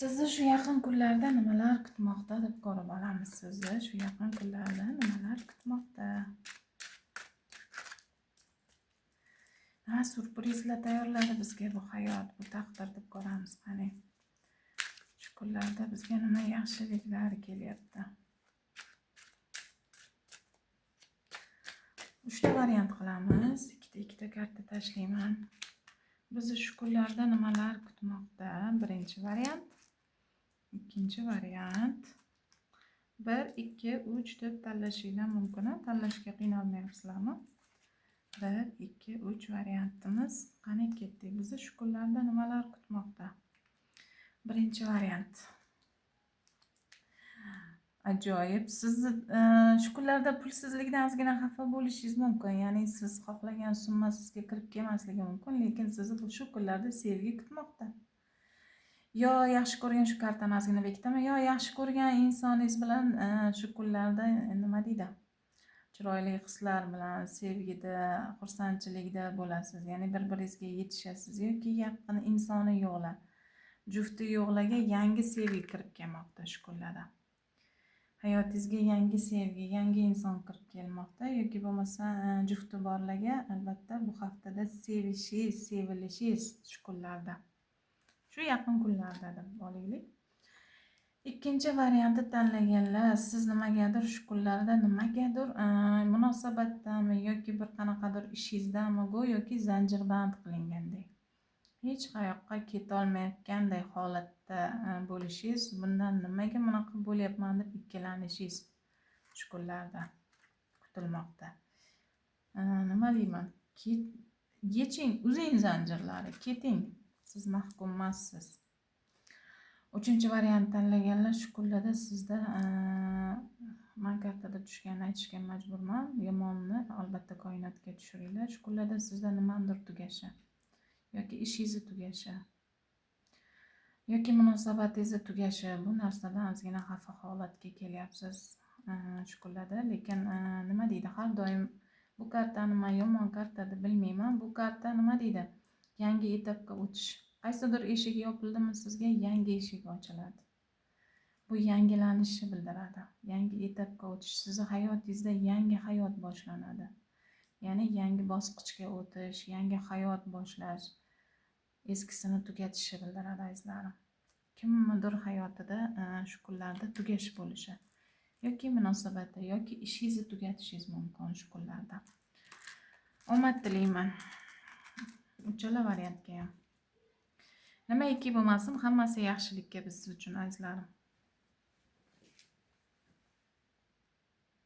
Sizni shu yaqin kunlarda nimalar kutmoqda deb ko'rib olamiz. Sizni shu yaqin kunlarda nimalar kutmoqda? Nima syurprizlar tayyorladi bizga bu hayot, bu taqdir deb ko'ramiz. Qani, shu kunlarda bizga nima yaxshiliklar kelyapti? 3 ta variant qilamiz. Ikkita karta tashlayman. Bizni shu kunlarda nimalar kutmoqda? Birinchi variant, ikkinchi variant. 1, 2, 3 deb tanlashinglar mumkin. Tanlashga qiynalmayapsizlarmi? 1, 2, 3 variantimiz. Qani ketdik. Bizni shu kunlarda nimalar kutmoqda? Birinchi variant. Ajoyib. Sizni shu kunlarda pulsizlikdan ozgina xafa bo'lishingiz mumkin. Ya'ni siz xohlagan summa sizga kirib kelmasligi mumkin, lekin sizni bu shu kunlarda sevgi kutmoqda. Yo yaxshi ko'rgan, shu kartani ozgina bekitaman, yo yaxshi ko'rgan insoningiz bilan shu kunlarda nima deydi? Chiroyli hislar bilan sevgida, xursandchilikda bo'lasiz. Ya'ni bir-biringizga yetishasiz yoki yaqin insoni yo'qlar, jufti yo'qlarga yangi sevgi kirib kelmoqda shu kunlarda. Hayotingizga yangi sevgi, yangi inson kirib kelmoqda yoki bo'lmasa jufti borlarga albatta bu haftada sevishingiz, sevilishingiz shu kunlarda. Shu yaqin kunlarda deb olaylik. Ikkinchi variantni tanlaganlar, siz nimagadir shu kunlarda nimagadir munosabatdami yoki bir qanaqadir ishingizdami, go'yoki zanjirband qilingandek, hech qayoqqa ketolmayotganday holatda bo'lishingiz, bundan nimaga bunaqa bo'lyapman deb ikkilanishingiz shu kunlarda kutilmoqda. Nima deyman? Yeching, uzing zanjirlari, keting. Siz mahkum emassiz. Uchinchi variant tanlaganlar, shu kunlarda sizda man kartada tushganini aytishga majburman. Yomonni albatta koinotga tushiringlar. Shu kunlarda sizda nimadir tugashi yoki ishingizni tugashi yoki munosabatingizni tugashi, bu narsadan ozgina xafa holatga kelyapsiz shu kunlarda. Lekin nima deydi, har doim bu kartani man yomon karta deb bilmayman. Bu karta nima deydi? Yangi etapga o'tish. Qaysidir eshik yopildimi, sizga yangi eshik ochiladi. Bu yangilanishni bildiradi. Yangi etapga o'tish, sizni hayotingizda yangi hayot boshlanadi. Ya'ni yangi bosqichga o'tish, yangi hayot boshlash, eskisini tugatishni bildiradi azizlarim. Kimnidir hayotida shu kunlarda tugash bo'lishi yoki munosabati yoki ishingizni tugatishingiz mumkin shu kunlarda. Omad tilayman. Uchala variantga ham. Nimaiki bo'lmasin, hammasi yaxshilikka biz uchun azizlarim.